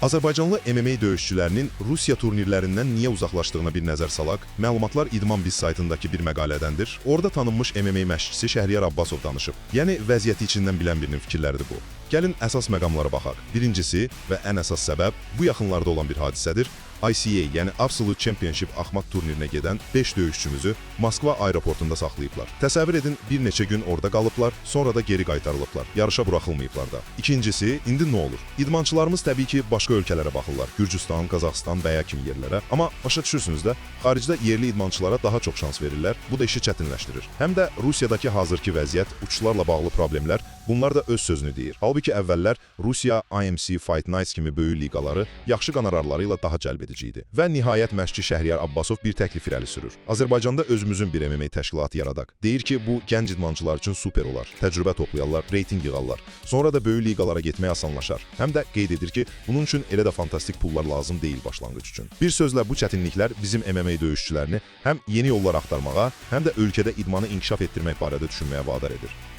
Azərbaycanlı MMA döyüşçülərinin Rusiya turnirlərindən niyə uzaqlaşdığına bir nəzər salaq. Məlumatlar İdman Biz saytındakı bir məqalədəndir. Orada tanınmış MMA məşqçisi Şəhriyar Abbasov danışıb. Yəni vəziyyəti içindən bilən birinin fikirləridir bu. Gəlin əsas məqamlara baxaq. Birincisi və ən əsas səbəb bu yaxınlarda olan bir hadisədir. ICA, yəni Absolute Championship Akhmat turnirinə gedən 5 döyüşçümüzü Moskva aeroportunda saxlayıblar. Təsəvvür edin, bir neçə gün orada qalıblar, sonra da geri qaytarılıblar. Yarışa buraxılmayıblar da. İkincisi, indi nə olur? İdmançılarımız təbii ki, başqa ölkələrə baxırlar. Gürcüstan, Qazaxıstan və ya kimi yerlərə. Amma başa düşürsünüz də, xaricdə yerli idmançılara daha çox şans verirlər. Bu da işi çətinləşdirir. Həm də Rusiyadakı hazırki vəziyyət, uçuşlarla bağlı problemlər, bunlar da öz sözünü deyir. Halbuki əvvəllər Rusiya IMC Fight Nights kimi böyük liqaları yaxşı qonorarları ilə daha cəlb edici idi. Və nihayət məşqçi Şəhriyar Abbasov bir təklif irəli sürür. Azərbaycanda özümüzün bir MMA təşkilatı yaradaq. Deyir ki, bu gənc idmançılar üçün super olar. Təcrübə toplayarlar, reytinq yığarlar. Sonra da böyük liqalara getmək asanlaşar. Həm də qeyd edir ki, bunun üçün elə də fantastik pullar lazım deyil başlanğıc üçün. Bir sözlə, bu çətinliklər bizim MMA döyüşçülərini həm yeni yollar axtarmağa, həm də ölkədə idmanı inkişaf etdirmək barədə düşünməyə vadar edir.